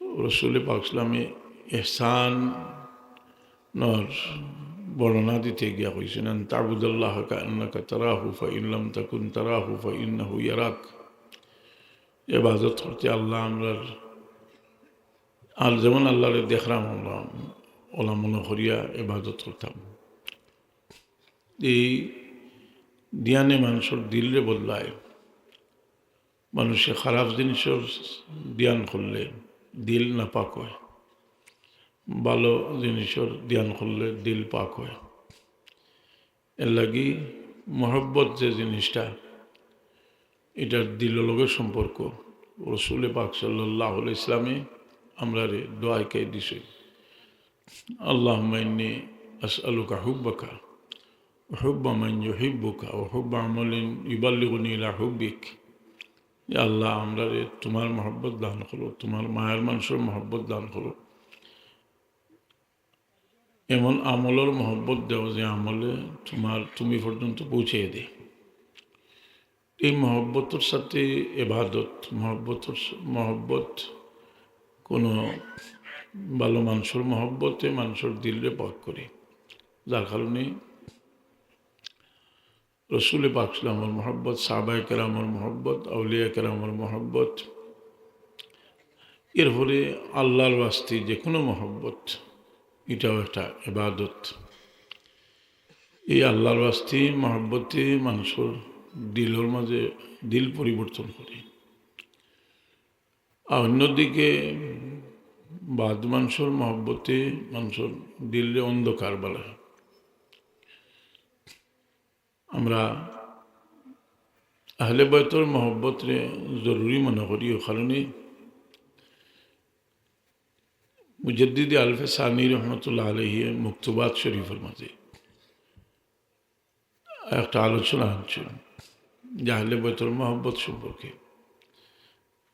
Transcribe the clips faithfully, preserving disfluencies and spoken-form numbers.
রসুল পাক ইসলামে এহসানর বর্ণনা দিতে গিয়া কইছেন, "আন তা'বুদাল্লাহা কাআন্নাকা তারাহু, ফাইন লাম তাকুন তারাহু ফাইন্নাহু ইয়ারাক।" ইবাদত করতে আল্লাহ আমরার, আর যেমন আল্লাহরে দেখরাম আমরা, ওলা মনে করিয়া ইবাদত করতাম। এই ধ্যানে মানুষর দিলরে বদলায়। মানুষে খারাপ জিনিসর ধ্যান করলে দিল নাপাক হয়, ভালো জিনিসর ধ্যান করলে দিল পাক হয়। এর লাগি মহব্বত যে জিনিসটা, এটার দিলর লগে সম্পর্ক। রসুল পাক সাল্লাল্লাহু আলাইহি ইসলামে আমরারে দোয়া শিখাই দিছে, "আল্লাহুম্মা ইন্নী আসআলুকা হুব্বাকা ওয়া হুব্বা মান ইউহিব্বুকা ওয়া হুব্বা আমালিন ইউবাল্লিগুনি ইলা হুব্বিক।" ইয়া আল্লাহ, আমরারে তোমার মহব্বত দান করো, তোমার মায়ার মানুষর মহব্বত দান করো, এমন আমলর মহব্বত দেও যে আমলে তোমার, তুমি পর্যন্ত পৌঁছে দেয়। এই মহব্বতর সাথে এবাদত, মহব্বতর স-, মহব্বত কোনো ভালো মানুষর মহব্বতে মানুষর দিলরে পাক করে, যার কারণে রসুল পাক সাল্লামর মহব্বত, সাহাবায়ে কেরামর মহব্বত, আউলিয়া কেরামর মহব্বত, এরপরে আল্লাহর ওয়াস্তে যে কোনো মহব্বত, এটাও একটা ইবাদত। এই আল্লাহর ওয়াস্তে মহব্বতে মানুষর দিলর মাঝে দিল পরিবর্তন করে। আর অন্যদিকে বাদ মানুষর মহব্বতে মানুষর দিলরে অন্ধকার বালা। আমরা আহলে বায়তর মহব্বতরে জরুরি মনে করি, ও কারণে মুজাদ্দিদে আলফে সানি রহমতুল্লাহ আলাইহি মকতুবাত শরীফর মাঝে একটা আলোচনা আনছেন যে আহলে বায়তর মহব্বত সম্পর্কে।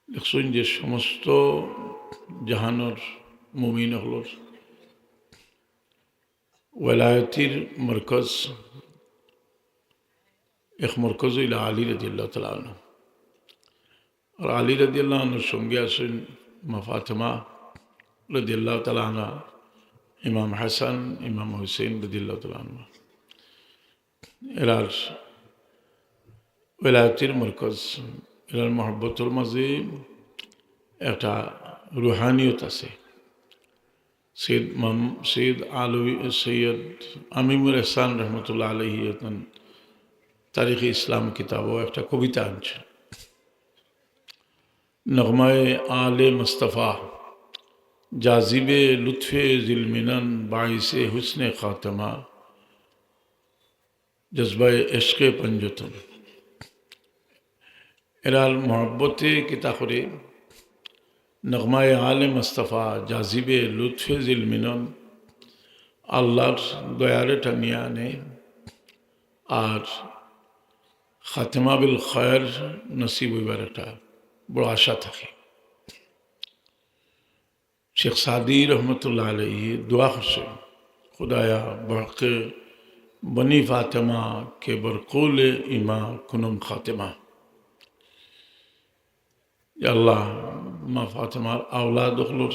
লিখছেন যে সমস্ত জাহানর মুমিন অকলর ওয়ালায়তির মরকজ, এক মরকজ হইল আলী রাদিয়াল্লাহু তাআলা আনহু। আর আলী রাদিয়াল্লাহু আনহুর সঙ্গে আছেন মা ফাতেমা রাদিয়াল্লাহু তাআলা আনহা, ইমাম হাসান, ইমাম হুসেন রাদিয়াল্লাহু তাআলা আনহু। এরার ওয়ালায়তির মরকজ, এরার মহব্বতর মাঝে একটা রুহানিয়ত আছে। সৈয়দ মাম-, সৈয়দ আলভী, সৈয়দ আমিমুল এহসান রহমতুল্লাহ আলাইহি তান তারিখে ইসলাম কিতাবও একটা কবিতা আনছেন। নগমায়ে আলে মুস্তফা, জাজিবে লুৎফে জিলমিনন, বাইসে হুসনে খাতেমা, জজবায়ে ইশকে পঞ্জতন। এরার মহব্বতে কিতা করে, নগমায়ে আলে মুস্তফা, জাজিবে লুৎফে জিলমিনন, আল্লাহর দয়ারে টানিয়া আনে, আর খাতেমা বিল খয়ের নসিব হইবার একটা বড় আশা থাকে। শেখ সাদি রহমতুল্লাহ আলাইহি দোয়া করছে, "খুদায়া, বহকে বনি ফাতেমা কে বরকুল ইমা কুনম খাতেমা।" ইয়া আল্লাহ, মা ফাতেমার আওলাদ অকলর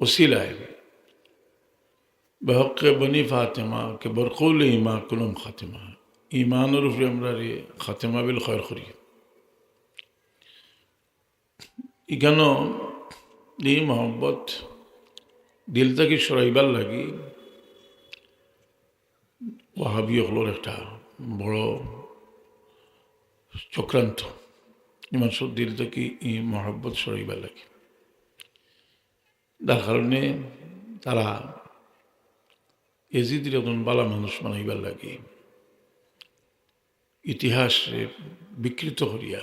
উসিলায় বহকে বনি ফাতেমা কে বরকুল ইমা কুনম খাতেমা, ইমানর উপরে আমরারে খাতেমা বিল খয়ের করি। ইখানো এই মহব্বত দিল থাকি সরাইবার লাগি ওয়াহাবি অকলর একটা বড় চক্রান্ত। ইমান সব দিল থাকি এই মহব্বত সরাইবার লাগি, যার কারণে তারা এজিদরে একজন বালা মানুষ বানাইবার লাগি ইতিহাসরে বিকৃত করিয়া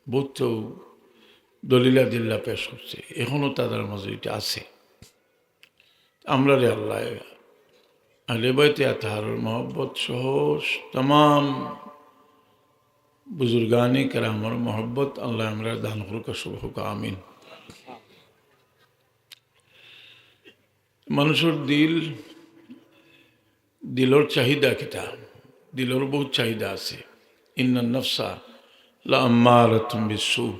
বহুত দলিল আদিল্লা পেশ করছে। এখনো তাদের মাঝে এটা আছে। আমরারে আল্লাহ আহলে বাইতে আতহারর মহব্বত সহ তামাম বুজুর্গানে কেরামর মহব্বত আল্লাহ আমরারে দান করুক, সব হোক, আমিন। মানুষর দিল, দিলর চাহিদা কিতা? দিলর বহুত চাহিদা আছে। ইন্নান নাফসা লা আম্মারাতুম বিসু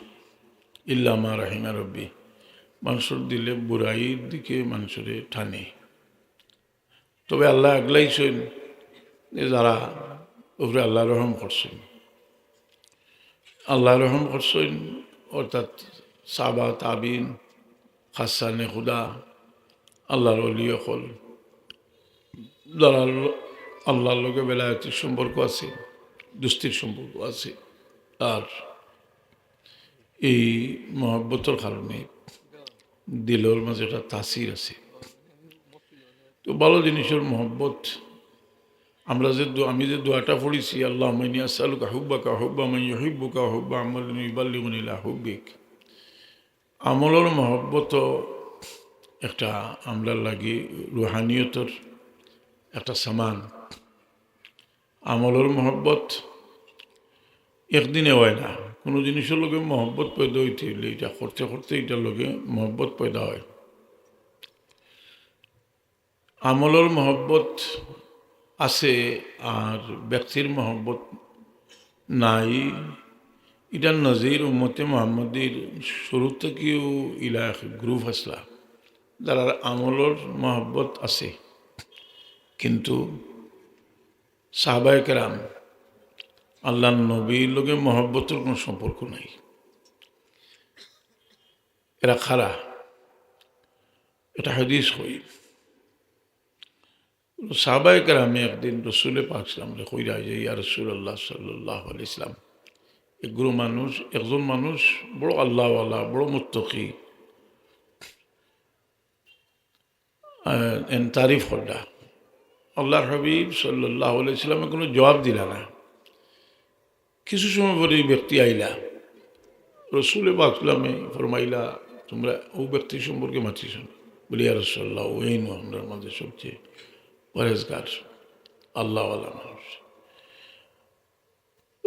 ইল্লা মা রাহিমা রব্বি। মানষর দিলে বুরাইর দিকে মানষরে টানে। তবে আল্লায় আগলাইছইন যে যারার উপরে আল্লায় রহম করছইন। আল্লায় রহম করছইন, অর্থাৎ সাহাবা, তাবিন, খাসানে খুদা, আল্লার অলি অকল, যারার ল-, আল্লার লগে বেলায়েতির সম্পর্ক আছে, দুস্তির সম্পর্ক আছে, আর এই মহব্বতর কারণে দিলর মাঝে একটা তাসির আছে। তো ভালা জিনিসর মহব্বত, আমরা যে দো-, আমি যে দোয়াটা পড়ছি, "আল্লাহুম্মা ইন্নী আসআলুকা হুব্বাকা ওয়া হুব্বা মান ইউহিব্বুকা ওয়া হুব্বা আমালিন ইউবাল্লিগুনি ইলা হুব্বিক।" আমলর মহব্বত একটা আমরার লাগি রুহানিয়তর একটা সামান। আমলর মহব্বত একদিনে অয় না। কুনু জিনিসর লগে মহব্বত পয়দা অইতে অইলে ইটা করতে করতে ইটার লগে মহব্বত পয়দা অয়। আমলর মহব্বত আছে আর ব্যক্তির মহব্বত নাই। ইটার নজির উম্মতে মুহাম্মদীর শুরু থাকিউ ইলা এক group আছলা, যারার আমলর মহব্বত আছে, কিন্তু সাহাবায়ে কেরাম, আল্লার নবীর লগে মহব্বতর কুনু সম্পর্ক নাই। এরা কারা? এটা হাদিস কই। সাহাবায়ে কেরামে একদিন রসুলে পাক সাল্লাল্লাহু আলাইহি ওয়াসাল্লামরে কইরা যে, "ইয়া রাসূলুল্লাহ সাল্লাল্লাহু আলাইহি ওয়াসাল্লাম, এগুলো মানুষ, একজন মানুষ বড় আল্লাহওয়ালা, বড় মুত্তাকি, আহ, এন তারিফ করলা।" আল্লাহর হাবিব সাল্লাল্লাহু আলাইহি ওয়াসাল্লামে কুনু জবাব দিলা না। কিছু সময় পরে এই ব্যক্তি আইলা। রসুলে পাক সাল্লামে ফরমাইলা, "তুমরা অউ ব্যক্তি সম্পর্কে মাতিছো নি?" বলে, "ইয়া রাসূলুল্লাহ, অউ এইন আমরার মাঝে সবচেয়ে পরেজগার, আল্লাহওয়ালা মানুষ।"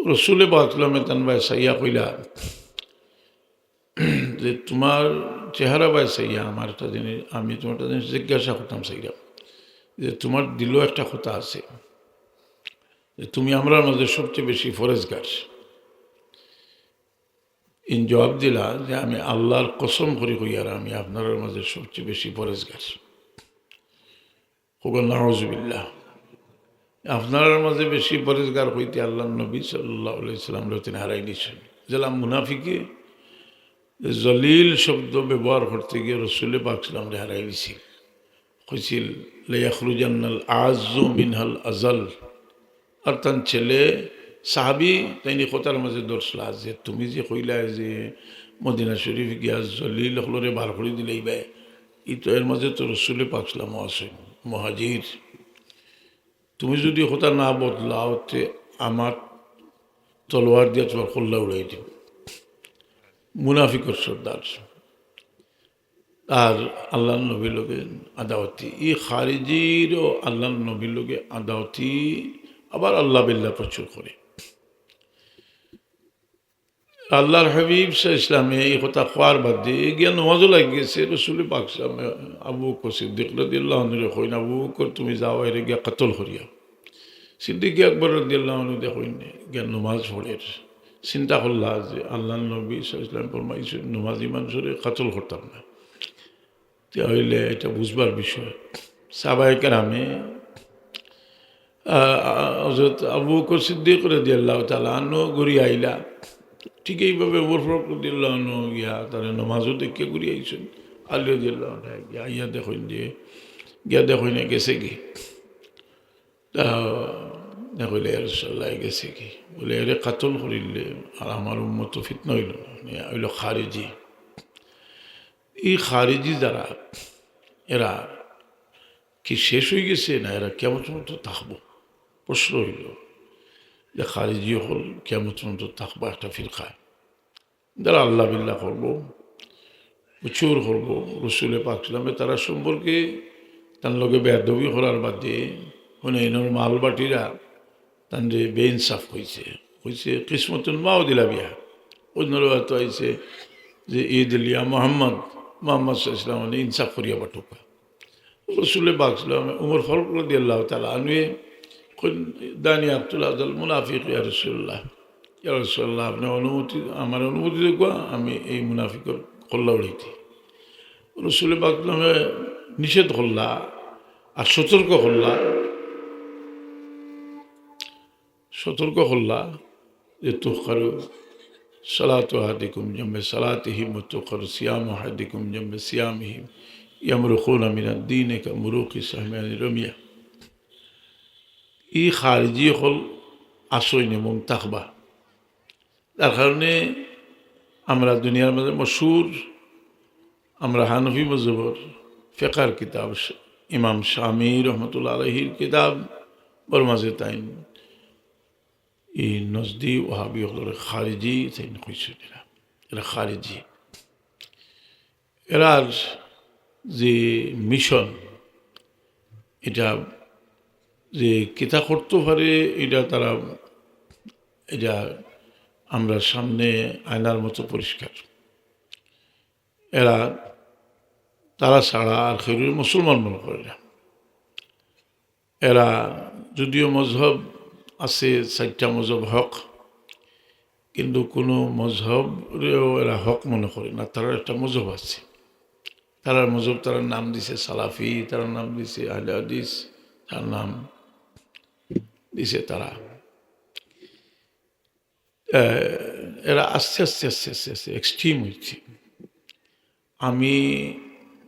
রসুলে পাক সাল্লামে তান বায় চাইয়া কইলা যে, "তুমার চেহারা বায় চাইয়া আমার একটা জিনিস, আমি তুমার একটা জিনিস জিজ্ঞাসা করতাম চাইরাম যে, তুমার দিলো একটা কথা আছে যে তুমি আমরার মাঝে সবচেয়ে বেশি পরেজগার।" ইন জবাব দিলা যে, "আমি আল্লাহর কসম করি কইয়ার আমি আপনারার মাঝে সবচেয়ে বেশি পরেজগার।" কউক্কা নাউজুবিল্লাহ। আপনারার মাঝে বেশি পরেজগার কইতে আল্লাহর নবী সাল্লাল্লাহু আলাইহি ওয়াসাল্লামরে তিন হারাই দিছইন। যেলা মুনাফিকে জলিল শব্দ ব্যবহার করতে গিয়া রসুলে পাক সাল্লামরে হারাই দিছিল। কইছিল, "লায়াখরুজান্নাল আ'আজ্জু মিনহাল আযাল।" আর তান ছেলে সাহাবী তাইন ই কথার মাঝে ধরছলা যে, "তুমি যে কইলায় যে মদিনা শরীফ গিয়া জলিল অকলরে বার করি দিলাইবায়, ই তো এর মাঝে তো রসুলে পাক সাল্লামও আছইন, মুহাজির। তুমি যুদি কথা না বদলাও, তে আমার তলোয়ার দিয়া তুমার কল্লা উড়াই দিমু।" মুনাফিকর সর্দার। আর আল্লাহর নবীর লগে আদাওয়াতি। ই খারিজিরও আল্লাহর নবীর লগে আদাওয়াতি, আবার আল্লাহ বিল্লাহ প্রচুর করে। আল্লাহর হাবিব সাল্লাল্লাহু আলাইহি ওয়াসাল্লামে ই কথা কওয়ার বাদে গিয়া নমাজও লাগি গেছে। রসুলে পাক সাল্লাল্লাহু আলাইহি ওয়াসাল্লামে আবু বকর সিদ্দিক রাদিয়াল্লাহু আনহুরে কইন, "আবু বকর, তুমি যাও, এরে গিয়া কতল করিয়া।" সিদ্দিক আকবর রাদিয়াল্লাহু আনহু দেখইন গিয়া নমাজ পড়ের। চিন্তা করলা যে আল্লাহর নবী সাল্লাল্লাহু আলাইহি ওয়াসাল্লাম ফরমাইছইন, "নমাজি মানষরে কতল করতাম না।" তে অইলে এটা বুঝবার বিষয়। সাহাবায়ে কেরামে, আহ, হযরত আবু বকর সিদ্দিক রাদিয়াল্লাহু তাআলা আনহু ঘুরি আইলা। ঠিক এইভাবে উমর ফারুক রাদিয়াল্লাহু আনহু গিয়া তারে নমাজও দেখিয়া ঘুরি আইছইন। আলী রাদিয়াল্লাহু আনহু গিয়া আইয়া দেখইন যে, গিয়া দেখইন গেছেগি। তা কইলা, "ইয়া রাসূলুল্লাহ, গেছেগি?" বলে, "এরে কতল করিলে আর আমার উম্মত ফিতনা অইলো না, মানে, অইলো খারিজি।" ই খারিজি যারা, এরা কি শেষ অইগেছে না এরা কিয়ামত পর্যন্ত থাকবো? প্রশ্ন অইলো যে খারিজি অকল কিয়ামত পর্যন্ত থাকবা একটা ফিরকায়। যারা আল্লাহ বিল্লাহ করবো, উচুর করবো, রসুলে পাক সাল্লামে তারা সম্পর্কে তান লগে বেয়াদবি করার বাদে হুনাইনর মালবাটিরা তানরে বেইনসাফ কইছে, কইছে, "কিসমতুন মা উদিলা বিহা।" অন্য রেওয়ায়ত আইছে যে, "ইদিল ইয়া মোহাম্মদ, মোহাম্মদ সাল্লাল্লাহু আলাইহি ওয়াসাল্লাম ইনসাফ করিয়া পাঠউক্কা।" রসুলে পাক সাল্লাল্লাহু আলাইহি ওয়াসাল্লাম, উমর ফারুক রাদিয়াল্লাহু তাআলা আনহু কইন, "দানি আব্দুল আজাল মুনাফিক ইয়া রাসূলুল্লাহ।" "ইয়া রাসূলুল্লাহ, আপনে অনুমতি, আমারে অনুমতি দেউক্কা, আমি এই মুনাফিকর কল্লা উড়াইতে।" রসুল পাক নামে নিষেধ করলা আর সতর্ক করলা, সতর্ক করলা যে তুকারু সালাতু আহাদিকুম জামে সালাতিহিম ওয়া তুকারু সিয়ামু আহাদিকুম জামে সিয়ামিহিম ইয়ামরুকুনা মিনাদ দীনি কামুরুকি সাহমিন রামিয়া। ই খারিজি অকল আছইন এবং থাকবা। যার কারণে আমরা দুনিয়ার মাঝে মশহুর, আমরা হানাফি মজহবর ফিকহর কিতাব, ইমাম শামী রহমতুল্লাহ আলাইহির কিতাবর মাঝে তাইন ই নজদি ওয়াহাবি অকলরে খারিজি তাইন কইছইন। এরা, এরা খারিজি। এরার যে মিশন, ইটা যে কিতা করতো পারে, ইটা তারা, ইটা আমরার সামনে আয়নার মতো পরিষ্কার। এরা, তারা ছাড়া আর কেউরে মুসলমান মনে করে না। এরা যদিও মজহব আছে, চাইরটা মজহব হক, কিন্তু কোনো মজহবরেও এরা হক মনে করে না। তারার একটা মজহব আছে, তারার মজহব, তারার নাম দিছে সালাফি, তারার নাম দিছে আহলে হাদিস, তারার নাম দিছে তারা। আহ, এরা আস্তে আস্তে, আস্তে আস্তে, আস্তে এক্সট্রিম হইছে। আমি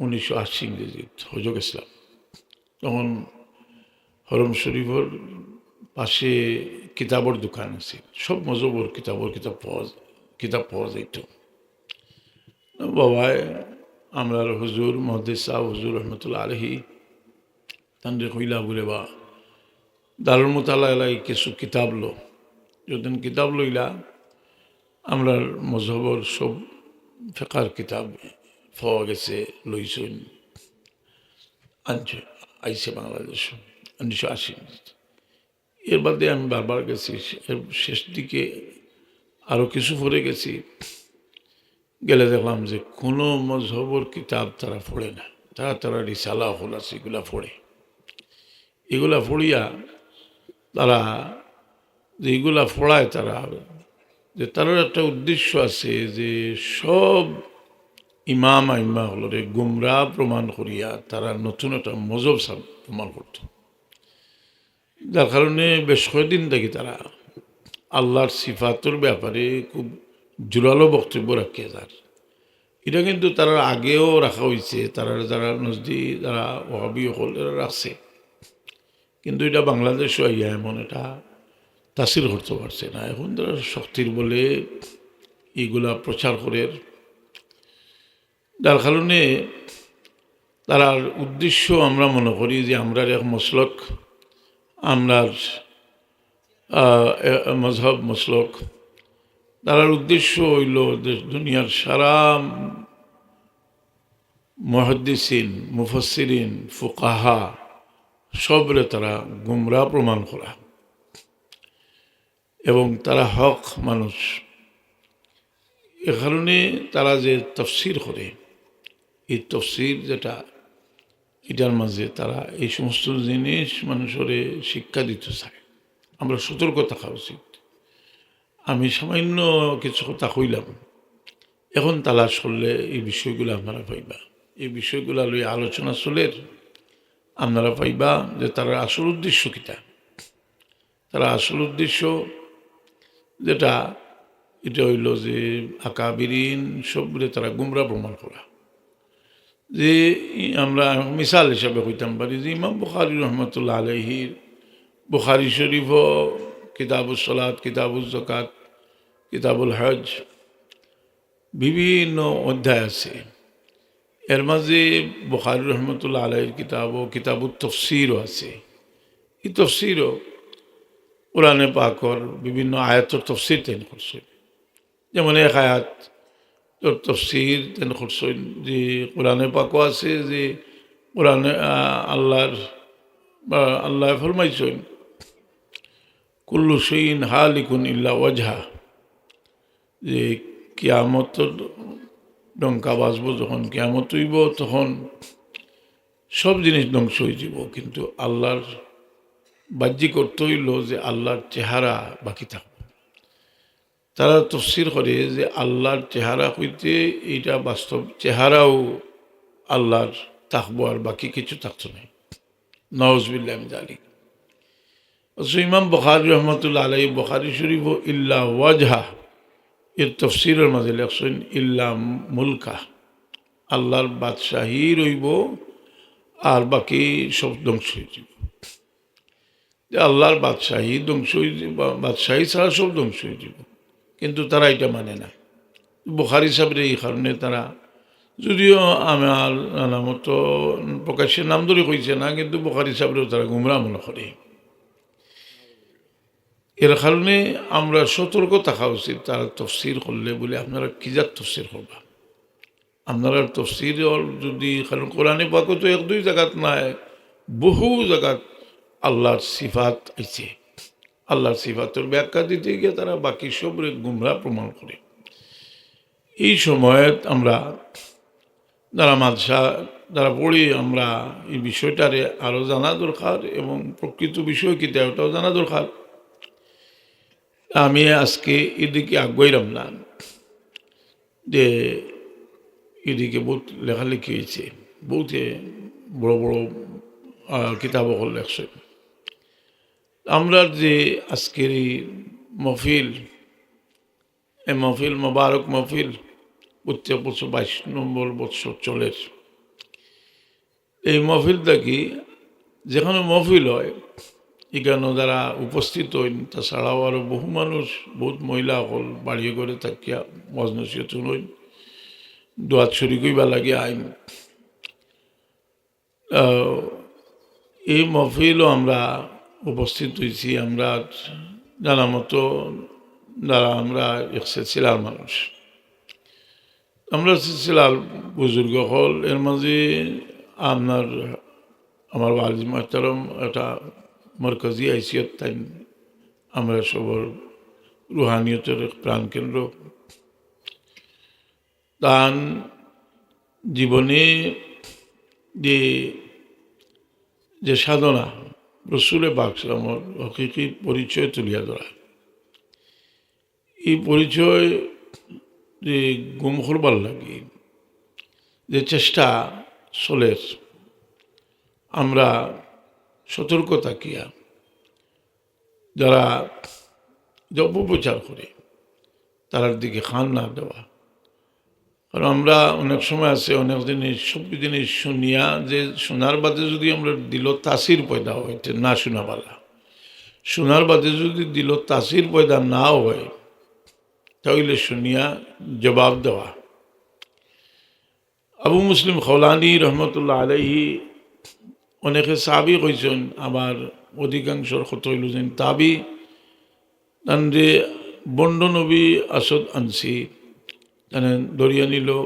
উনিশশো আশি ইংরেজিত হজো গেছিলাম, তখন হরম শরীফর পাশে কিতাবর দোকান আছে, সব মজহবর কিতাবর কিতাব পাওয়া, কিতাব পাওয়া যাইত। বাবায়, আমরার হুজুর, মুহাদ্দিস সাহেব হুজুর রহমতুল্লাহ আলাইহি, তানরে কইলা বুলে, "বা, দারুল মুতালা এলাই কিছু কিতাব লো।" যদিন কিতাব লইলা, আমরার মজহবর সব ফিকহর কিতাব পাওয়া গেছে, লইছইন, আনছে, আইছে বাংলাদেশ, উনিশশো আশি। এর বাদে আমি বারবার গেছি, এর শেষ দিকে আরো কিছু পরে গেছি। গেলে দেখলাম যে কোনো মজহবর কিতাব তারা পড়ে না, তারা, তারা রিসালা অকল আছে, এগুলা পড়ে। এগুলা পড়িয়া তারা যে এগুলা পড়ায় তারা, যে তারার একটা উদ্দেশ্য আছে যে সব ইমাম আইম্মা অকলরে গুমরা প্রমাণ করিয়া তারা নতুন একটা মজহব সাব-, প্রমাণ করতো। যার কারণে বেশ কয়েকদিন থাকি তারা আল্লাহর সিফাতর ব্যাপারে খুব জোরালো বক্তব্য রাখিয়া যার। ইটা কিন্তু তারার আগেও রাখা হইছে, তারার যারা নজদি, যারা ওয়াহাবি অকল, এরা রাখছে। কিন্তু ইটা বাংলাদেশো আইয়া এমন একটা তাসির করতো পারছে না। এখন তারা শক্তির বলে ইগুলা প্রচার করের, যার কারণে তারার উদ্দেশ্য আমরা মনে করি যে আমরার এক মসলক, আমরার, আহ, এ, মজহব মসলক, তারার উদ্দেশ্য হইল যে দুনিয়ার সারা মুহাদ্দিসিন, মুফাসসিরিন, ফুকাহা সবরে তারা গুমরা প্রমাণ করা। এবং তারা হক মানুষ। এ কারণে তারা যে তফসির করে, এই তফসির যেটা, এটার মাঝে তারা এই সমস্ত জিনিস মানুষরে শিক্ষা দিতে চায়। আমরা সতর্ক থাকা উচিত। আমি সামান্য কিছু কথা কইলাম, এখন তালাশ করলে এই বিষয়গুলো আপনারা পাইবা। এই বিষয়গুলো লইয়া আলোচনা চলের, আপনারা পাইবা যে তারার আসল উদ্দেশ্য কিতা। তারা আসল উদ্দেশ্য যেটা, এটা হইল যে আকাবিরিন সবরে তারা গুমরা প্রমাণ করা। যে আমরা মিসাল হিসাবে কইতাম পারি যে ইমাম বুখারী রহমতুল্লাহ আলাইহির বুখারী শরীফও কিতাবুস সালাত, কিতাবুজ যাকাত, কিতাবুল হজ, বিভিন্ন অধ্যায় আছে। এর মাঝে বুখারী রহমতুল্লাহ আলাইহির কিতাবও, কিতাবুত তফসিরও আছে। এই তফসিরও কোরআনে পাকর বিভিন্ন আয়াতর তফসির তেন করছে। যেমন এক আয়াতর তফসির তেন করছেন যে কোরআনে পাকও আছে যে কোরআনে, আহ, আল্লাহর, আহ, আল্লাহ ফরমাইছেন, "কুল্লু শাইইন হালিকুন ইল্লা ওয়াজহা", যে কিয়ামতর ডঙ্কা বাজবো, যখন কিয়ামত হইব, তখন সব জিনিস ধ্বংস হয়ে যাব, কিন্তু আল্লাহর বাহ্যিক অর্থ হইল যে আল্লাহর চেহারা বাকি থাকবে। তারা তফসির করে যে আল্লাহর চেহারা হইতে এইটা বাস্তব চেহারাও আল্লাহর থাকবো, আর বাকি কিছু থাকতো নায়। নাউজুবিল্লাহ মিন যালিক। অথচ ইমাম বুখারী রহমতুল্লাহ আলাইহি বুখারী শরীফও ইল্লা ওয়াজহা এর তফসিরের মাঝে লেখছেন ইল্লা মুলকা, আল্লাহর বাদশাহী রইবো, আর বাকি সব ধ্বংস হয়ে যাবে। যে আল্লাহর বাদশাহী ধ্বংস হয়ে যাবে, বা-, বাদশাহী ছাড়া সব ধ্বংস হয়ে যাবে, কিন্তু তারা এটা মানে না। বুখারী সাহেবরে এই কারণে তারা, যদিও আমার নানা মতো প্রকাশ্যে নাম ধরে কইছে না, কিন্তু বুখারী সাহেবরেও তারা গুমরা মনে করে। এর কারণে আমরা সতর্ক থাকা উচিত তারা তফসির করলে বলে, "আপনারা কি জাত তফসির করবা?" আপনারা তফসির যদি, কারণ কোরআনে পাকও তো এক দুই জায়গাত নাই, বহু জায়গাত আল্লাহর সিফাত আইছে। আল্লাহর সিফাতর ব্যাখ্যা দিতে গিয়ে তারা বাকি সবরে গুমরা প্রমাণ করে। এই সময়ত আমরা যারা মাদ্রাসা, যারা পড়ি, আমরা এই বিষয়টারে আরও জানা দরকার এবং প্রকৃত বিষয় কিতা ওটাও জানা দরকার। আমি আজকে এদিকে আগুয়াইলাম না যে এদিকে বহুত লেখালেখি হয়েছে, বহুতে বড় বড়, আহ, কিতাব অকল লেখছে। আমরা যে আজকের এই মহফিল, এই মহফিল, মোবারক মহফিল, প্রত্যেক বছর বাইশ নম্বর বছর চলের। এই মহফিল থাকি যেখানো মহফিল হয়, এখানো যারা উপস্থিত হইন, তাছাড়াও আরও বহু মানুষ, বহুত মহিলা অকল বাড়িয়ে ঘরে থাকিয়া ওয়াজ নসিহত শুনইন, দোয়াত শরিক হইবার লাগি আইন। আহ, এই মহফিলও আমরা উপস্থিত হইছি, আমরা জানা মতো যারা আমরা এক সিলসিলার মানুষ, আমরা সিলসিলার বুজুর্গ অকল, এর মাঝে আপনার আমার ওয়ালিদ মোহতারাম একটা মরকজি হাইসিয়ত তাইন, আমরা সবর রুহানিয়তর এক প্রাণকেন্দ্র। তান জীবনে যে, যে সাধনা, রসুলে পাক সাল্লামর হকিকি পরিচয় তুলিয়া ধরা, এই পরিচয় যে গুম করবার লাগি যে চেষ্টা চলের, আমরা সতর্ক থাকিয়া যারা যে অপপ্রচার করে, তারার দিকে কান না দেওয়া। কারণ আমরা অনেক সময় আছে, অনেক জিনিস, সব জিনিস শুনিয়া, যে শোনার বাদে যদি আমরা দিলো তাসির পয়দা হয়, তে না শোনা বালা। শোনার বাদে যদি দিলো তাসির পয়দা না হয়, তাহলে শুনিয়া জবাব দেওয়া। আবু মুসলিম খৌলানি রহমতুল্লাহ আলাইহি অনেকে সাহাবি কইছেন, আবার অধিকাংশর কথা হইল যে তাবি। তানরে বন্ড নবী আসদ আনসি, তানে ধরিয়া নিল,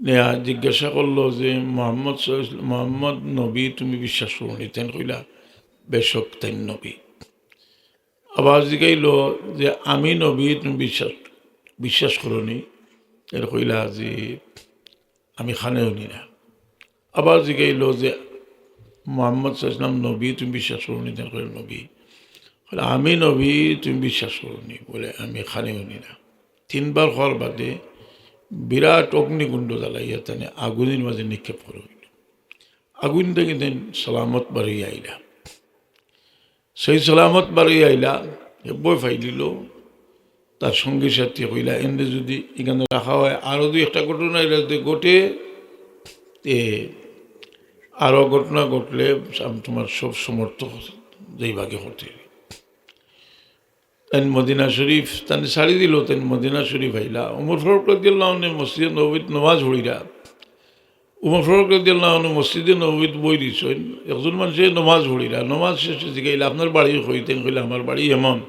নেয়া জিজ্ঞাসা করলো যে, "মোহাম্মদ সাল্লাল্লাহু আলাইহি ওয়াসাল্লাম, মোহাম্মদ নবী তুমি বিশ্বাস করো নি?" তেন কইলা, "বেশক তেন নবী।" আবার জিগাইল যে, "আমি নবী তুমি বিশ্বাস, বিশ্বাস করো নি?" এর কইলা যে, "আমি কানে হুনি না।" আবার জিগাইল যে, "মোহাম্মদ সাল্লাল্লাহু আলাইহি ওয়াসাল্লাম নবী তুমি বিশ্বাস করো নি?" তেন কইলা, "নবী।" কইলা, "আমি নবী তুমি বিশ্বাস করো নি?" বলে, "আমি কানে হুনি না।" তিনবার কওয়ার বাদে বিরাট অগ্নিকুণ্ড জ্বালাইয়া তানে আগুনের মাঝে নিক্ষেপ করা হইল। আগুন থাকি তাইন সালামত বারইয়া আইলা। সেই সালামত বারইয়া আইলা, হে ভয় পাইলিল। তার সঙ্গী সাথী কইলা, "এনরে যদি এখানো রাখা হয়, আরো দুই একটা ঘটনা এর যদি ঘটে, তে আরো ঘটনা ঘটলে আমি তোমার সব সমর্থক যেই ভাগে করতে।" তাইন মদিনা শরীফ, তাইন ছাড়ি দিল, তাইন মদিনা শরীফ আইলা। উমর ফারুক রাদিয়াল্লাহু আনহু মসজিদে নববীত নমাজ পড়িরা। উমর ফারুক রাদিয়াল্লাহু আনহু মসজিদে নববীত বই দিছইন। একজন মানুষে নমাজ পড়িরা, নমাজ শেষে জিগাইলা, "আপনার বাড়ি কই?" তাইন কইলা, "আমার বাড়ি এমন।"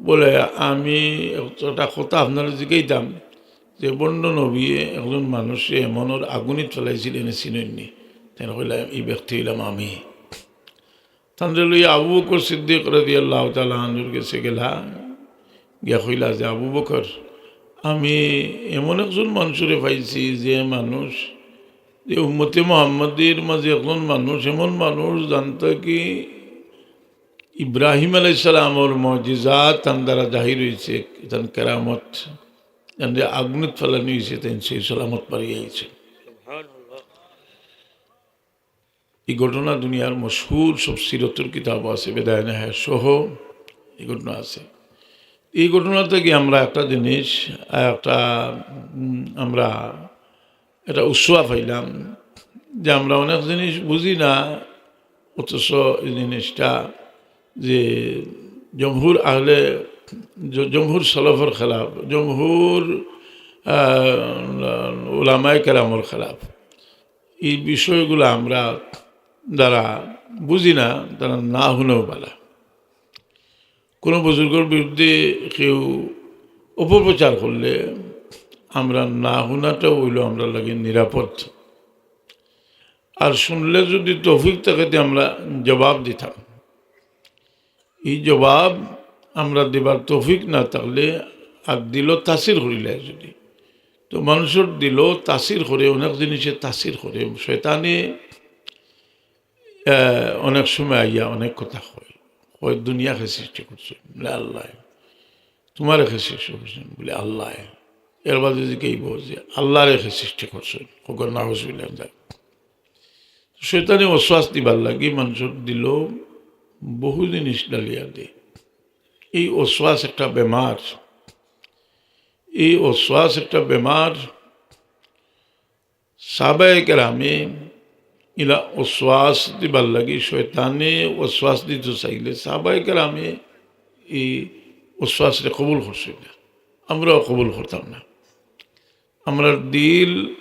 বলে, "আমি একটা কথা আপনারে জিগাইতাম, যে বন্ড নবীয়ে একজন মানুষে এমনর আগুনিত ফেলাইছিল, এনে চিনইন নি?" তাইন কইলা, "এই ব্যক্তি হইলাম আমি।" তানরে লইয়া আবু বকর সিদ্দিক রাদিয়াল্লাহু তাআলা আনহুর গেছে গেলা, গিয়া কইলা যে, "আবু বকর, আমি এমন একজন মানুষরে পাইছি, যে মানুষ, যে উম্মতে মুহাম্মাদির মাঝে একজন মানুষ, এমন মানুষ জানতা কি ইব্রাহিম আলাইহিস সালামর মুজিজাত তান দ্বারা জাহির হইছে, তান কেরামত, তানরে আগুনিত ফালানি হইছে, তাইন সেই সালামত বারইয়া আইছে।" এই ঘটনা দুনিয়ার মশহুর সব সিরতর কিতাব আছে, বেদায়ে নেহায়াত সহ এই ঘটনা আছে। এই ঘটনা থাকি আমরা একটা জিনিস, একটা, উম, আমরা একটা উসওয়া পাইলাম যে আমরা অনেক জিনিস বুঝি না, অথচ এই জিনিসটা যে জমহুর আহলে, জ-, জমহুর সলফর খেলাফ, জমহুর, আহ, উলামায়ে কেরামর খেলাফ, এই বিষয়গুলো আমরা যারা বুঝি না, তারা না হুনেও বালা। কোনো বুজুর্গর বিরুদ্ধে কেউ অপপ্রচার করলে আমরা না হুনাটাও অইলো আমরার লাগি নিরাপদ। আর হুনলে যদি তৌফিক থাকে, তে আমরা জবাব দিতাম। এই জবাব আমরা দিবার তৌফিক না থাকলে, আর দিলো তাসির করিলে যদি, তো মানুষর দিলো তাসির করে, অনেক জিনিসে তাসির করে। শয়তানে, আহ, অনেক সময় আইয়া অনেক কথা কয়, কয়, "দুনিয়া কে সৃষ্টি করছইন?" বলে, "আল্লায়।" "তোমারে কে সৃষ্টি করছইন?" বলে, "আল্লায়।" এর বাদে যদি কেউ বলে যে, "আল্লারে কে সৃষ্টি করছইন?" কউক্কা, "নাউজুবিল্লাহ।" শয়তানে ওয়াসওয়াস দিবার লাগি মানুষর দিলো বহু জিনিস ডালিয়া দেয়। এই ওয়াসওয়াস একটা বেমার, এই ওয়াসওয়াস একটা বেমার। সাহাবায়ে কেরামে ইলা ওয়াসওয়াস দিবার লাগি, শয়তানে ওয়াসওয়াস দিতো চাইলে সাহাবায়ে কেরামে এই ওয়াসওয়াসরে কবুল করছইন না, আমরাও কবুল করতাম না। আমরার দিল,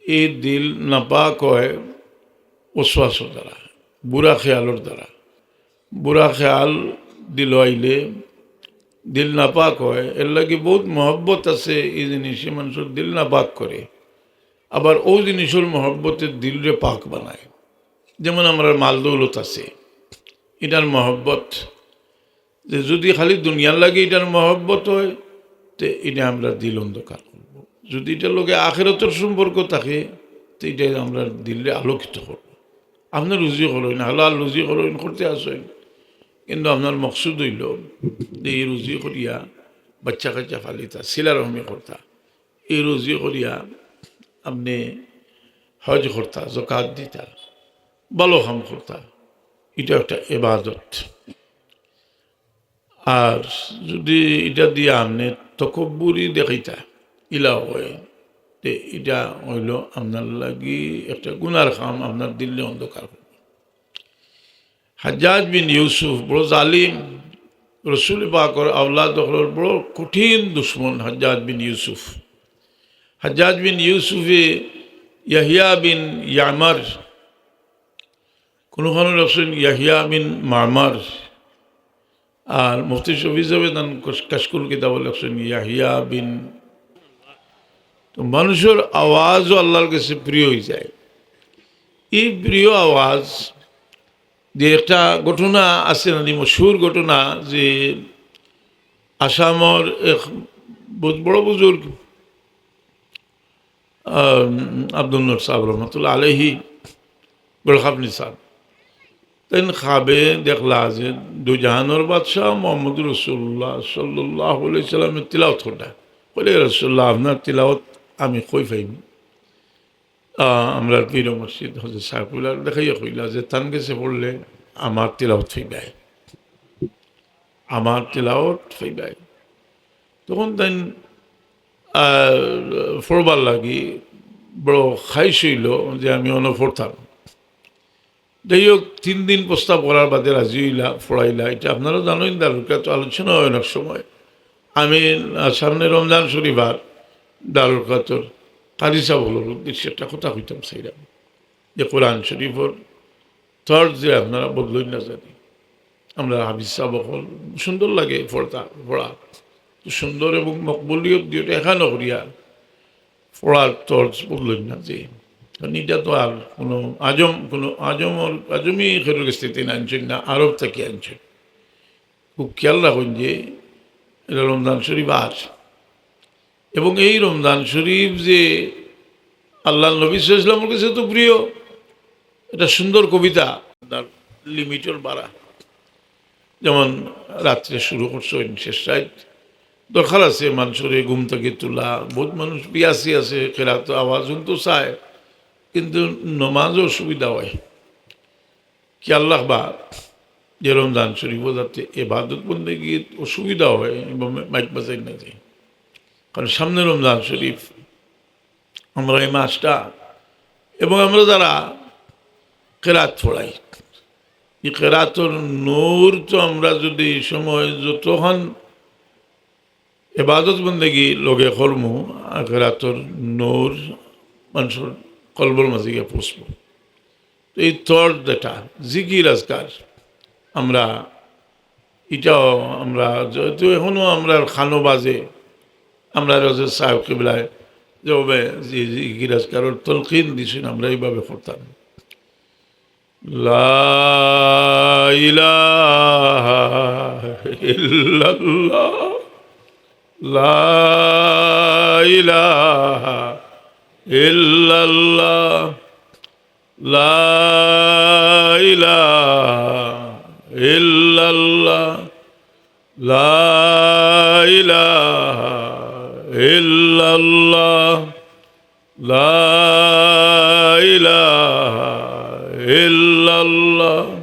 এই দিল নাপাক হয় ওয়াসওয়াসর দ্বারা, বুরা খেয়ালর দ্বারা। বুরা খেয়াল দিলো আইলে দিল নাপাক হয়। এর লাগি বহুত মহব্বত আছে, এই জিনিসে মানুষর দিল নাপাক করে। আবার অউ জিনিসর মহব্বতে দিলরে পাক বানায়। যেমন আমরার মাল দৌলত আছে, ইটার মহব্বত, যে যদি খালি দুনিয়ার লাগি ইটার মহব্বত হয়, তে ইটা আমরার দিল অন্ধকার করবো। যদি ইটার লগে আখেরাতর সম্পর্ক থাকে, তে ইটা আমরার দিলরে আলোকিত করবো। আপনে রুজি করইন, হালাল রুজি করইন, করতে আছইন, কিন্তু আপনার মকসুদ অইলো যে এই রুজি করিয়া বাচ্চা কাচ্চা ফালিতা, সিলা রহমি করতা, এই রুজি করিয়া আপনে হজ করতা, জকাত দিতা, ভালো কাম করতা, ইটা একটা ইবাদত। আর যদি ইটা দিয়া আপনে তকব্বুরি দেখাইতা, ইলা হয়, তে ইটা অইলো আপনার লাগি একটা গুনার কাম, আপনার দিলরে অন্ধকার করবো। হাজ্জাজ বিন ইউসুফ বড় জালিম, রসুল পাকর আওলাদ অকলর বড় কঠিন দুশমন হাজ্জাজ বিন ইউসুফ। হাজ্জাজ বিন ইউসুফে ইয়াহিয়া বিন ইয়ামার, কুনুখানো লেখছইন ইয়াহিয়া বিন মামার, আর মুফতি শফি সাহেবে তান কশ-, কাশকুল কিতাবো লেখছইন ইয়াহিয়া বিন। তো মানুষর আওয়াজও আল্লাহর কাছে প্রিয় অইযায়। এই প্রিয় আওয়াজ যে একটা ঘটনা আছে না, মশহুর ঘটনা, যে আসামর এক বহুত বড় বুজুর্গ, আম, আব্দুল নূর সাহেব রহমতুল্লাহ আলাইহি, বড় খাবনি সাহেব, তাইন খাবে দেখলা যে দুজাহানর বাদশাহ মোহাম্মদ রসুল্লাহ সাল্লাল্লাহু আলাইহি সাল্লামে তিলাওত কররা। কইলে, "রসুল্লাহ, আপনার তিলাওত আমি কই পাইমু?" আহ, আমরার পীর মুর্শিদ হযরত সাহেবুল্লাহ দেখাইয়া কইলা যে, "তান গেছে পড়লে আমার তিলাওত পাইবায়, আমার তিলাওত পাইবায়।" তখন তাইন, আহ, পড়বার লাগি বড় খাইশ অইলো যে আমি অনো পড়তাম। যাই হোক, তিন দিন প্রস্তাব করার বাদে রাজি অইলা, পড়াইলা। ইটা আপনারা জানইন, দারুল কিরাত আলোচনা হয় অনেক সময়। আমি, আহ, সামনে রমজান শরীফ আর দারুল কিরাতর কারি সাহেব অকলর উদ্দেশ্যে একটা কথা কইতাম চাইরাম যে কোরআন শরীফর তর্জ যে আপনারা বদলইন না জানি। আমরার হাফিজ সাহেব অকল সুন্দর লাগে পড়তা, পড়া। সুন্দর এবং মকবুলিয়ত দিয়া এখানো করিয়া পড়ার তর্জ বদলইন না যে। কারণ ইটা তো আর কোনো আজম, কোনো আজমর, আজমি কেউর গেছ থাকি আনছইন না, আরব থাকি আনছইন। খুব খেয়াল রাখইন যে ইটা রমজান শরীফ আর, এবং এই রমজান শরীফ যে আল্লাহর নবী সাল্লাল্লাহু আলাইহি ওয়াসাল্লামর গেছে তো প্রিয়, ইটা সুন্দর কবিতা, তার লিমিটর বারা। যেমন রাত্রে শুরু করছইন, শেষ রাইত। দরকার আছে মানষরে ঘুম থাকি তুলা, বহুত মানুষ পিয়াসি আছে, কেরাত আওয়াজ হুনতো চায়, কিন্তু নমাজও অসুবিধা হয়। কি আল্লাহ বা যে রমজান শরীফ যাতে এবাদত বন্দেগীত অসুবিধা হয়, মাইক বাজাই না যায়, কারণ সামনে রমজান শরীফ। আমরা এই মাসটা এবং আমরা যারা কেরাত পড়াই, এই কেরাতর নূর তো আমরা যদি এই সময় যতক্ষণ এবাদত বন্দেগী লগে করমু, আর কেরাতর নূর মানুষর কলবর মাঝে গিয়া পৌঁছবো। তো এই তর্জ যেটা জিকির আজকার, আমরা এটাও আমরা যেহেতু এখনো আমরা খানো বাজে, আমরা রজত সাহেব কিবলায় যেভাবে জি- জিকির আজকারর তলকিন দিছেন, আমরা এইভাবে করতাম। লা ইলাহা ইল্লাল্লাহ, লা ইলাহা ইল্লাল্লাহ, লা ইলাহা ইল্লাল্লাহ, লা ইলাহা ইল্লাল্লাহ, লা ইলাহা ইল্লাল্লাহ,